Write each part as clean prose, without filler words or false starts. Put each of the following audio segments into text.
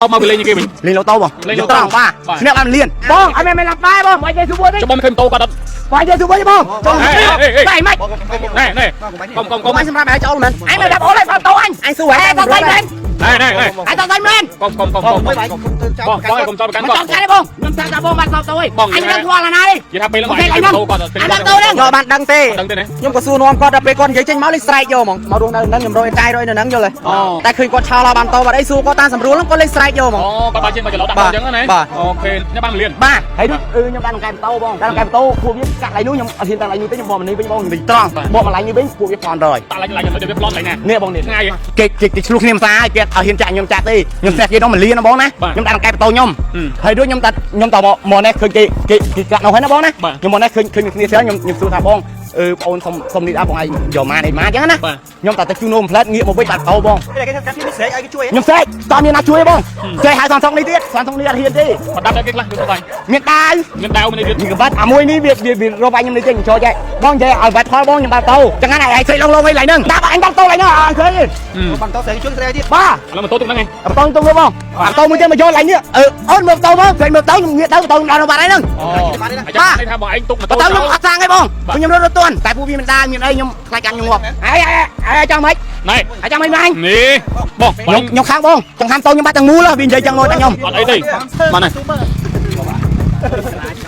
មកពីលេងគេវិញ លេងឡូតូបង លេងឡូតូ ត្រង់បាទ បាទ ឈ្នះបានលៀនបងអត់មែនឡាប់ដែរបងមិននិយាយស៊ូទេ ចុះបងមិនឃើញម៉ូតូគាត់អត់ បងនិយាយស៊ូទេបងបង ហេហេហេ តែម៉េច ណែណែកុំកុំកុំ កុំសម្រាប់ឲ្យចូលមែនអញមិនដាប់អូនឲ្យបងតោអញអញស៊ូហេតោតែមែន ណែណែណែ អញតោតែមែនក ុំកុំកុំកុំបងបងកុំចោលប្រកាន់ មិន គាត់ ចង់កាត់ទេបងខ្ញុំថាបងបានតោទៅ បង អញមិនដឹងខ្វល់ណាទេ និយាយថាពេលឡើងបងឯងម៉ូតូគាត់ អញដល់តោហ្នឹង យកបានដឹងទេ ដឹងទេណា ខ្ញុំក៏សួរនាំគាត់ដល់ពេលគាត់និយាយចេញមកលេងស្រែកយកហ្មងមករស់នៅនឹងខ្ញុំរកអីកាយរកអីនៅនឹងយល់ទេ អូ តែឃើញគាត់ឆោឡោបានតបាត់អីសួរគាត់តាមសម្រួលហ្នឹងគាត់លេងស្រែកយកហ្មង អូគាត់បានចេញមកចន្លោះដាក់អញ្ចឹងណាអូខេញ៉ាំបានលៀន បាទហើយនោះអឺខ្ញុំដាក់ក្នុងកែម៉ូតូបងដាក់ក្នុងកែម៉ូតូពួកវាកាត់ឡៃនោះខ្ញុំអត់ហ៊ានដាក់ឡៃនោះទេខ្ញុំបកមកនេះវិញបងនិយាយត្រង់បកមកឡៃនេះវិញពួកវាប្លន់រយ តាឡើងឡើងទៅវាប្លន់ឡើងណា នេះបងនេះ ថ្ងៃ គេគេគេឆ្លោះគ្នាមិនស្អាតគេអត់ហ៊ានចាក់ខ្ញុំចាក់ទេខ្ញុំស្ទះគេនោះមួយលានណាបងណា បាទ ខ្ញុំដាក់ក្នុងកែម៉ូតូខ្ញុំ ហឹម ហើយដូចខ្ញុំដាក់ខ្ញុំតមកមកនេះឃើញគេគេគេកាត់នោះហើយណាបងណា បាទ ខ្ញុំមកនេះឃើញឃើញគ្នាស្រាប់ខ្ញុំខ្ញុំសួរថាបងអឺបងអូនសុំសុំនេះដល់បងឯងយកម៉ានអីម៉ាអញ្ចឹងណា បាទ ខ្ញុំតតែជូននំផ្លែតងាកមកវិញបាត់តោបង គេថាពីស្រែកឲ្យគេជួយ ខ្ញុំស្រែកតមានណាជួយទេបងស្រែកហៅសន្សុកនេះទៀតសន្សុកនេះអត់ហ៊ានទេ បាត់ដាប់គេខ្លះគឺស្ដាយ មានដាវ មានដាវមានទៀត មានកបាត់អាមួយនេះវាវាវារកវាញ់ខ្ញុំនេះចេញចូលចែកបងនិយាយឲ្យបាត់ផលបងខ្ញុំបាត់តោចឹងណាឯងស្រែកលងលងអីឡើយហ្នឹងតាអញបាត់តោឡើយហ្នឹងអត់ឃើញទេ បានតស្រែកជួយស្រែកទៀត បាទ ឥឡូវម៉ូតូទុកហ្នឹងឯង អត់តទៅបងអត់តមួយទៀតមកយកឡើយនេះអឺអូនមើលតមកស្រែកមើលតខ្ញុំងាកទៅតខ្ញុំដល់បាត់ហើយហ្នឹង អូអាចារ្យថាបងឯងទុកម៉ូតូ តខ្ញុំអត់សាងទេបងខ្ញុំរត់រត់ទន់តែពួកវាមិនដាមានអីខ្ញុំខ្លាចកាំខ្ញុំងាប់ហើយហើយចង់ម៉េច ណែ ហើយចង់ម៉េចម៉ាញ់ នេះបង ខ្ញុំខ្ញុំខាងបងចង់ខាងតខ្ញុំបាត់ទាំងមូលវានិយាយចឹងមកតែខ្ញុំ អត់អីទេបាទណា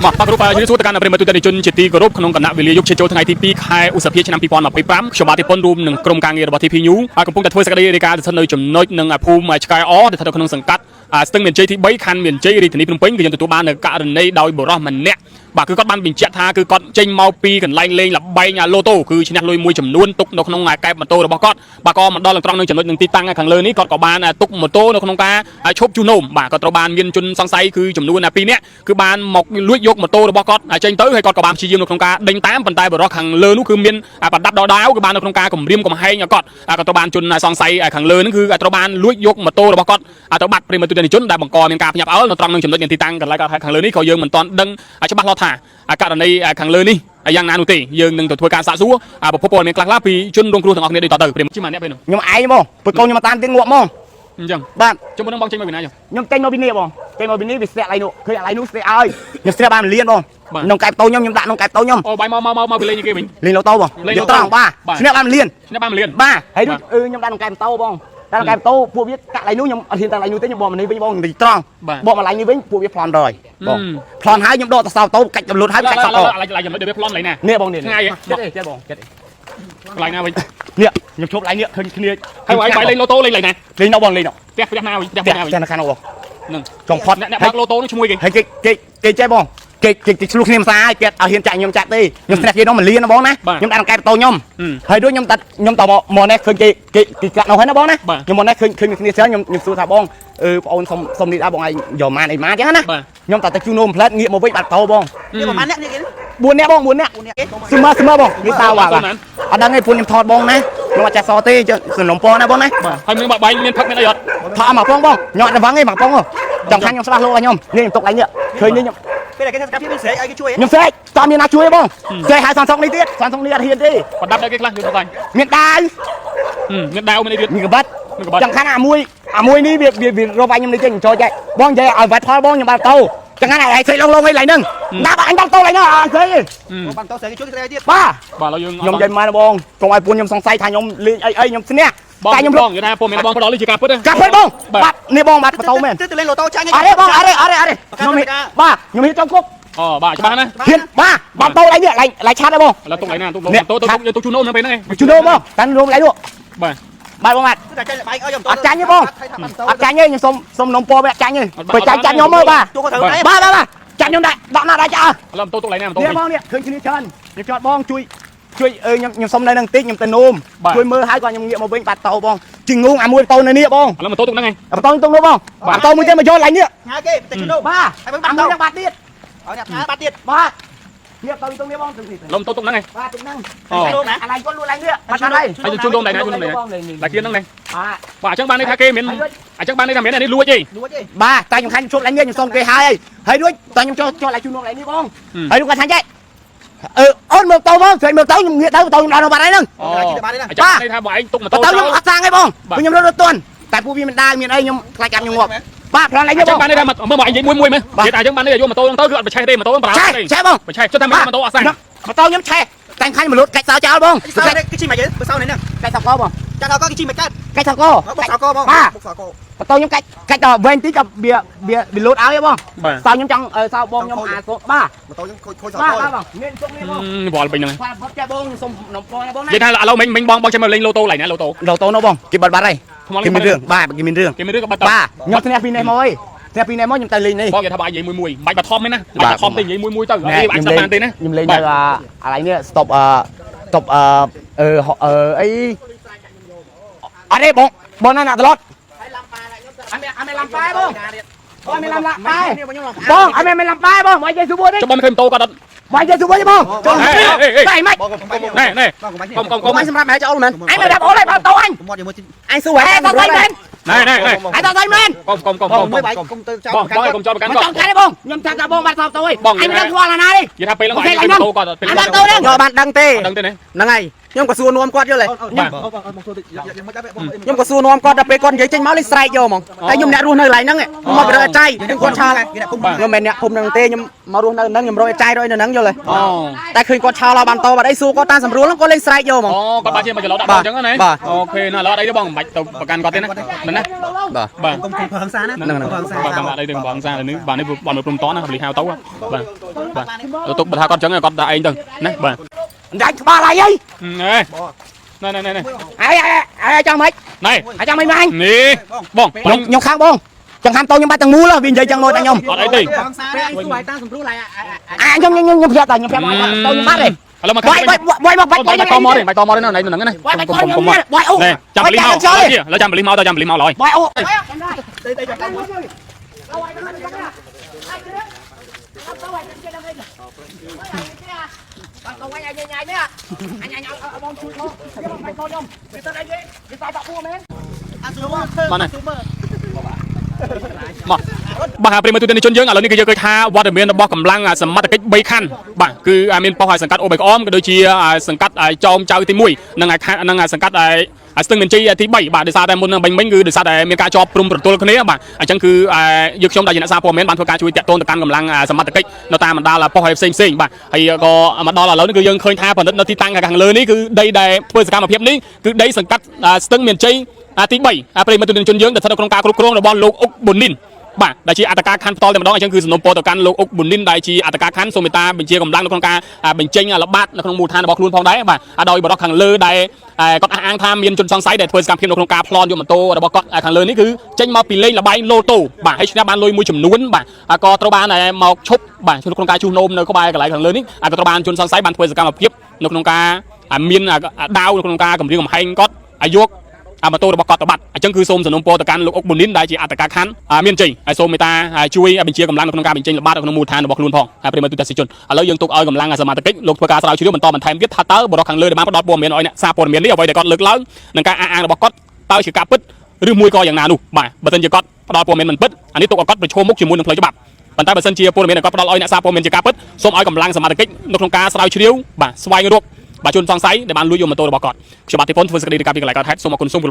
បាទបាទគ្រូបាទជំរាបសួរទៅកាន់ប្រិយមិត្តទូទាំងជនជាទីគោរពក្នុងគណៈវេលាយប់ជាចូលថ្ងៃទី2ខែឧសភាឆ្នាំ2025ខ្ញុំបាទទីប៉ុនរួមនឹងក្រុមការងាររបស់ TP New កំពុងតែធ្វើសេចក្តីរាយការណ៍ស្ថិតនៅចំណុចនឹងភូមិឆ្កែអដែលស្ថិតនៅក្នុងសង្កាត់ស្ទឹងមានជ័យទី3ខណ្ឌមានជ័យរាជធានីភ្នំពេញគឺយើងទទួលបាននៅករណីដោយបុរសម្នាក់បាទគឺគាត់បានបញ្ជាក់ថាគឺគាត់ចេញមកពីកន្លែងលេងល្បែងឡូតូគឺឈ្នះលុយមួយចំនួនទុកនៅក្នុងកែបម៉ូតូរបស់គាត់បាទក៏មកដល់ត្រង់នឹងចំណុចនឹងទីតាំងខាងលើនេះគាត់ក៏បានទុកម៉ូតូនៅក្នុងការឈប់ជូននោមបាទក៏ត្រូវបានមានជនសង្ស័យគឺចំនួន2នាក់គឺបានមកលួចយកម៉ូតូរបស់គាត់ចេញទៅហើយគាត់ក៏បានព្យាយាមនៅក្នុងការដេញតាមប៉ុន្តែបុរសខាងលើនោះគឺមានប្រដាប់ដល់ដាវគឺបាននៅក្នុងការគំរាមកំហែងគាត់ក៏ត្រូវបានជនសង្ស័យខាងលើនោះគឺត្រូវបានលួចយកម៉ូតូរបស់គាត់ទៅបាត់ប្រិមត្តទូទាំងជនដែលបង្កមានការភ្ញាក់ផ្អើលនៅត្រង់នឹងចំណុចនៃទីតាំងកន្លែងខាងលើនេះក៏យើងមិនទាន់ដឹងច្បាស់លាស់ថាករណីខាងលើនេះយ៉ាងណានោះទេយើងនឹងទៅធ្វើការសាកសួរប្រភពព័ត៌មានខ្លះៗពីជនរងគ្រោះទាំងអស់គ្នាដូចតទៅប្រិមជិះមកអ្នកពេលនោះ ខ្ញុំឯងបងព្រោះកូនខ្ញុំមកតាមទៀតងាប់ហ្មង អញ្ចឹង បាទ ជុំនឹងបងចេញមកពីណាចុះ ខ្ញុំចេញមកពីនេះបងចេញមកពីនេះវាស្ទាក់ឡៃនោះឃើញឡៃនោះស្ទាក់ឲ្យខ្ញុំស្ទាក់បានលៀនបង បាទ ក្នុងកែបតូខ្ញុំខ្ញុំដាក់ក្នុងកែបតូខ្ញុំ អូបាយមកមកមកពីលេងគេវិញ លេងឡូតូបង លេងឡូតូ យកត្រង់បាទ បាទ ឈ្នះបានលៀន ឈ្នះបានលៀន បាទហើយនោះ បាទ អឺខ្ញុំដាក់ក្នុងកែបតូបងដាក់ក្នុងកែបតូពួកវាកាក់ឡៃនោះខ្ញុំអត់ហ៊ានដាក់ឡៃនោះទេខ្ញុំបកមកនេះវិញបងនិយាយត្រង់ បាទ បកមកឡៃនេះវិញពួកវាប្លន់រយបង ហឹម ប្លន់ហើយខ្ញុំដកតសោតូកាច់ចំលុតហើយកាច់សក់ ឡ អូ ឡើងឡើងចំណុចដែលវាប្លន់ឡើងណា នេះបងនេះ ថ្ងៃហ៎ ចិត្តទេចិត្តបងចិត្តទេ កន្លែងណាវិញ នេះខ្ញុំឈប់ឡៃនេះឃើញគ្នា ហើយបាយបាយលេងឡូតូលេងឡើងណា លេងនោះបងលេងនោះ ផ្ទះផ្ទះណាវិញផ្ទះ ផ្ទះ ណាវិញ ផ្ទះនៅខាងនោះបង ហ្នឹង ចុងផុត អ្នកអ្នកបើកឡូតូនោះឈ្មោះគេ ហើយគេគេគេចេះបងគេគេគេឆ្លោះគ្នាមិនស្អាតគេអត់ហ៊ានចាក់ខ្ញុំចាក់ទេខ្ញុំស្ទះគេនោះមួយលានណាបងណា បាទ ខ្ញុំដាក់ក្នុងកែបតូខ្ញុំ ហឹម ហើយដូចខ្ញុំតាខ្ញុំតមកមកនេះឃើញគេគេគេកាត់នោះហើយណាបងណា បាទ ខ្ញុំមកនេះឃើញឃើញគ្នាស្រាប់ខ្ញុំខ្ញុំសួរថាបងអឺបងអូនសុំសុំនេះដល់បងឯងយកម៉ានអីម៉ានអញ្ចឹងណា បាទ ខ្ញុំតតែជូននំផ្លែតងាកមកវិញបាត់តោបង នេះប្រហែលអ្នកនេះគេ 4នាក់បង4នាក់ 4នាក់គេ ស្មើស្មើបងនេះតើបាទ បាទ អត់ដឹងទេពួកខ្ញុំថតបងណាខ្ញុំអត់ចាស់សទេចុះសំណុំពរណាបងណា បាទហើយមានបាយមានផឹកមានអីអត់ ថតមកបងបងខ្ញុំអត់វងទេមកបងចង់ខាងខ្ញុំស្លាស់លោកឲ្យខ្ញុំនេះខ្ញុំទុកឡើងនេះឃើញនេះខ្ញុំ ពេលគេថាពីស្រែកឲ្យគេជួយ ខ្ញុំស្រែកតមានណាជួយទេបងស្រែកហៅសន្សុកនេះទៀតសន្សុកនេះអត់ហ៊ានទេ ប្រដាប់ដល់គេខ្លះយល់ស្ដាយ មានដាវ មានដាវមានអីទៀត មានកបាត់ មានកបាត់ ចង់ខាងអាមួយអាមួយនេះវាវាវារកវាញ់ខ្ញុំនេះចេញចូលចែកបងនិយាយឲ្យវ៉ាត់ផលបងខ្ញុំបាត់តោចង់ខាងឯងស្រែកលងលងអីឡើយហ្នឹងណាបងអញបាត់តោឡើយហ្នឹងអត់ឃើញទេ បានតស្រែកគេជួយស្រែកទៀត បាទ បាទឥឡូវយើង ខ្ញុំនិយាយមកបងកុំឲ្យពួនខ្ញុំសង្ស័យថាខ្ញុំលេងអីអីខ្ញុំឈ្នះ បង តែខ្ញុំ បងនិយាយថាពុំមានបងផ្ដល់នេះជាការពិតទេ កាប់ពិតបងបាទនេះបងបាទបតោមែន ទៅលេងឡូតូចាញ់ អត់ទេបងអត់ទេអត់ទេអត់ទេខ្ញុំហ៊ានបាទខ្ញុំហ៊ានចង់គុក អូបាទច្បាស់ណា ហ៊ានបាទបាត់តោឡើយនេះឡើយឡើយឆាត់ទេបង ឥឡូវទុកឡើងណាទុកឡូតូទុកទុកជូនអូនពេលហ្នឹង ជូនបងតាន់រួមឡើយនោះ បាទ បាទបងបាទ តែចាញ់បែកឲ្យខ្ញុំ អត់ចាញ់ទេបងអត់ចាញ់ទេខ្ញុំសុំសុំនំពណ៌វាអត់ចាញ់ទេបើចាញ់ចាញ់ខ្ញុំមើលបាទ ទូគាត់ត្រូវដែរ បាទបាទបាទចាញ់ខ្ញុំដែរដកណាស់ដែរចា ឥឡូវម៉ូតូទុកឡើងណាម៉ូតូ នេះបងនេះឃើញគ្នាច្រើនខ្ញុំចតបងជួយជួយអឺខ្ញុំខ្ញុំសុំនៅនឹងតិចខ្ញុំទៅនោមជួយមើលហើយក៏ខ្ញុំងាកមកវិញបាត់តោបងជាងងអាមួយតោនៅនេះបង ឥឡូវម៉ូតូទុកហ្នឹងឯង តោតុងនោះបងបាត់តោមួយទៀតមកយកឡើងនេះ ញ៉ាគេទៅជូន បាទអាមួយនឹងបាត់ទៀត ឲ្យអ្នកបាត់ទៀត បាទនេះតោតុងនេះបងតុងនេះ ឥឡូវម៉ូតូទុកហ្នឹងឯង បាទតុងហ្នឹង អូ អាឡៃគាត់លួចឡើងនេះបាត់ហើយ ហើយជូនដងដៃណាជូនដងដៃណាដៃគៀនហ្នឹងណា បាទ បាទអញ្ចឹងបានន័យថាគេមានអញ្ចឹងបានន័យថាមាននេះលួចទេ លួចទេ បាទតែខ្ញុំខាញ់ជប់ឡើងនេះខ្ញុំសុំគេហើយហើយរួចតែខ្ញុំចូលចូលឡើងជូនឡើងនេះបងហើយរួចគាត់ថាចេះអឺអូនមើលតោបងស្រីមើលតោខ្ញុំងាកទៅតោខ្ញុំដល់បាត់ហើយហ្នឹង អូអញ្ចឹងន័យថាបងឯងទុកម៉ូតូ តោខ្ញុំអត់សាងទេបងខ្ញុំរត់រត់ទន់តែពួកវាមិនដាវមានអីខ្ញុំខ្លាចកាំខ្ញុំងាប់ បាទប្លន់ឡើយនេះបង ចឹងបាននេះថាមើលមកអញនិយាយមួយមួយមើលនិយាយថាចឹងបាននេះយកម៉ូតូហ្នឹងទៅគឺអត់ប្រឆេះទេម៉ូតូហ្នឹងប្រើ ឆេះ ទេ ឆេះបង ប្រឆេះចុះថាមិនម៉ូតូអត់សាំង ម៉ូតូខ្ញុំឆេះតែខាញ់មលុតកាច់សោចោលបង សោនេះគេជីមកយើងសោនេះហ្នឹង កាច់សោកបង ចាដល់ក៏គេជីមកកើត កាច់សោក បុកសោកបងបុកសោក ម៉ូតូខ្ញុំកាច់កាច់ដល់វែងតិចក៏វាវាវាលូតឲ្យបង បាទ សោខ្ញុំចង់សោបងខ្ញុំអាសូបាទ ម៉ូតូយើងខូចខូចសោ បាទ ក បាទបងមានសុខមានបង វល់ពេញហ្នឹង ខ្វល់ផុតចេះបងខ្ញុំសុំនំបងណាបងណា និយាយថាឥឡូវមិញមិញបងបងចាំមកលេងឡូតូឡៃណាឡូតូ ឡូតូនោះបងគេបាត់បាត់ហើយគេមានរឿងបាទគេមានរឿង គេមានរឿងក៏បាត់ទៅ បាទខ្ញុំធ្នះពីនេះមកអីធ្នះពីនេះមកខ្ញុំទៅលេងនេះ បងនិយាយថាបើនិយាយមួយមួយមិនបាច់បឋមទេណាបាច់បឋមទេនិយាយមួយមួយទៅអត់អាចស្ដាប់បានទេណា ខ្ញុំលេងនៅអាឡៃនេះ stop អឺ stop អឺអឺអឺអីអត់ទេបងបងណាណាត្រឡត់អត់មានអត់មានឡាំប៉ែបងបងមានឡាំប៉ែបងអត់មានឡាំប៉ែបងមកនិយាយស៊ូបទេ ចុះបងមិនឃើញម៉ូតូគាត់អត់ មកនិយាយស៊ូបទេបងចូលតែម៉េច បងកុំកុំ ណែណែ បងកុំបាច់ កុំកុំកុំ កុំអញសម្រាប់ម៉ែចោលមែន អញមិនរាប់អូនទេបងតោអញ កុំមកជាមួយ អញសួរហេ អេតតៃមែន ណែណែណែ អញតតៃមែន កុំកុំកុំកុំ មួយបាយកុំទៅចោល បងបងកុំចោលប្រកាន់ មិន គាត់ ចង់កាត់ទេបងខ្ញុំថាថាបងបាត់សោបទៅអីអញមិនដឹងខ្វល់អាណាទេ និយាយថាពេលហ្នឹងអញម៉ូតូគាត់ពេល អញ ហ្នឹង បាត់ទៅហ្នឹង យកបានដឹងទេ ដឹងទេណា ហ្នឹងហើយខ្ញុំក៏សួរនាំគាត់យល់ទេ បងបងសួរតិចយ៉ាងមិនដែរបង ខ្ញុំក៏សួរនាំគាត់ដល់ពេលគាត់និយាយចេញមកលេងស្រែកយកហ្មងតែខ្ញុំអ្នករស់នៅកន្លែងហ្នឹងមកពីរកអាចៃខ្ញុំគាត់ឆាលខ្ញុំមិនមែនអ្នកភូមិហ្នឹងទេខ្ញុំមករស់នៅហ្នឹងខ្ញុំរកអាចៃរកនៅហ្នឹងយល់ទេ អូ តែឃើញគាត់ឆាលឲ្យបានតបាត់អីសួរគាត់តាមសម្រួលគាត់លេងស្រែកយកហ្មង អូគាត់បាច់ជាមកចន្លោះដាក់បងអញ្ចឹងណាអូខេណាឥឡូវអត់អីទេបងមិនបាច់ទៅប្រកាន់គាត់ទេណាណា បាទ បាទ កុំកុំហឹង្សាណា ហ្នឹងហ្នឹងបាទបាទអត់អីទេបងសារនេះបាទនេះបងមើលព្រំតណាលីហៅទៅបាទបាទទៅទុកបើថាគាត់អញ្ចឹងគាត់ដាក់ឯងទៅណាបាទ ដាច់ក្បាលអីអី ណែណែណែណែ អីអីចង់ម៉េច ណែ អីចង់ម៉េចម៉ាញ នេះបង ខ្ញុំខ្ញុំខាងបងចង់ហាមតោខ្ញុំបាត់ទាំងមូលវានិយាយចឹងមកតែខ្ញុំ អត់អីទេ ហឹង្សា ពេលអញសួរឲ្យតាមសម្រួលឲ្យ អាខ្ញុំខ្ញុំខ្ញុំប្រាប់តែខ្ញុំប្រាប់មកតោខ្ញុំបាត់ទេ ឥឡូវមក បាយបាយបាយមកបាច់ បា បាយ ច់តមកទេបាច់តមកទេនៅហ្នឹងណា បាយបាច់ កុំកុំកុំ បាយអូ ណែចាំប៉លីមកឥឡូវចាំប៉លីមកទៅចាំប៉លីមកឡើយ បាយអូ បាទណាមកបាទប្រិមត្តទស្សនិកជនយើងឥឡូវនេះគឺយើងឃើញថាវត្តមានរបស់កម្លាំងសមត្ថកិច្ច3ខណ្ឌបាទគឺមានប៉ុស្តិ៍ឲ្យសង្កាត់អូបៃក្អមក៏ដូចជាសង្កាត់ចោមចៅទី1និងនិងសង្កាត់ស្ទឹងមានជ័យទី3បាទដោយសារតែមុននឹងបាញ់មិញគឺដោយសារតែមានការជាប់ព្រំប្រទល់គ្នាបាទអញ្ចឹងគឺយើងខ្ញុំដែលជាអ្នកសារព័ត៌មានបានធ្វើការជួយតាក់ទងទៅកាន់កម្លាំងសមត្ថកិច្ចនៅតាមបណ្ដាប៉ុស្តិ៍ផ្សេងផ្សេងបាទហើយក៏មកដល់ឥឡូវនេះគឺយើងឃើញថាផលិតនៅទីតាំងខាងលើនេះគឺដីដែលធ្វើសកម្មភាពនេះគឺដីសង្កាត់ស្ទឹងមានជ័យទី3ប្រិមត្តទស្សនិកជនយើងដែលស្ថិតនៅក្នុងការគ្រប់គ្រងរបស់លោកអុកប៊ុននីនបាទដែលជាអត្តការខណ្ឌផ្ទាល់តែម្ដងអញ្ចឹងគឺសំណុំពរទៅកាន់លោកអុកប៊ុននីនដែលជាអត្តការខណ្ឌសូមមេត្តាបញ្ជាកម្លាំងនៅក្នុងការបញ្ចេញល្បាតនៅក្នុងមូលដ្ឋានរបស់ខ្លួនផងដែរបាទដោយបរិះខាងលើដែលគាត់អះអាងថាមានជនសង្ស័យដែលធ្វើសកម្មភាពនៅក្នុងការប្លន់យកម៉ូតូរបស់គាត់ខាងលើនេះគឺចេញមកពីលេងល្បែងឡូតូបាទហើយឈ្នះបានលុយមួយចំនួនបាទក៏ត្រូវបានមកឈប់បាទក្នុងការជួសនោមនៅក្បែរកន្លែងខាងលើនេះក៏ត្រូវបានជនសង្ស័យបានធ្វើសកម្មភាពនៅក្នុងការមានដាវនៅក្នុងការគម្រាមកំហែងគាត់ឲ្យយកអាម៉ូតូរបស់គាត់ទៅបាត់អញ្ចឹងគឺសូមសំណូមពរទៅកាន់លោកអុកប៊ុននីនដែលជាអត្តការខណ្ឌមានជ័យហើយសូមមេត្តាជួយបញ្ជាកម្លាំងនៅក្នុងការបញ្ចេញល្បាតនៅក្នុងមូលដ្ឋានរបស់ខ្លួនផងហើយប្រិមត្តទូទាំងសិជនឥឡូវយើងទុកឲ្យកម្លាំងសមត្ថកិច្ចលោកធ្វើការស្រាវជ្រាវបន្តបន្ថែមទៀតថាតើបរិះខាងលើដែលបានផ្ដល់ព័ត៌មានឲ្យអ្នកសារព័ត៌មាននេះអ្វីដែលគាត់លើកឡើងនឹងការអះអាងរបស់គាត់តើជាការពិតឬមួយក៏យ៉ាងណានោះបាទបើមិនជាគាត់ផ្ដល់ព័ត៌មានមិនពិតអានេះទុកឲ្យគាត់ប្រឈមមុខជាមួយនឹងផ្លូវច្បាប់ប៉ុន្តែបើសិនជាព័ត៌មានដែលគាត់ផ្ដល់ឲ្យអ្នកសារព័ត៌មានជាការពិតសូមឲ្យកម្លាំងសមត្ថកិច្ចនៅក្នុងការស្រាវជ្រាវបាទស្វែងរកបាទជនសង្ស័យដែលបានលួចយកម៉ូតូរបស់គាត់ខ្ញុំបាទទីពន្ធធ្វើសេចក្តីរាយការណ៍ពីកន្លែងកើតហេតុសូមអរគុណសូមគោរព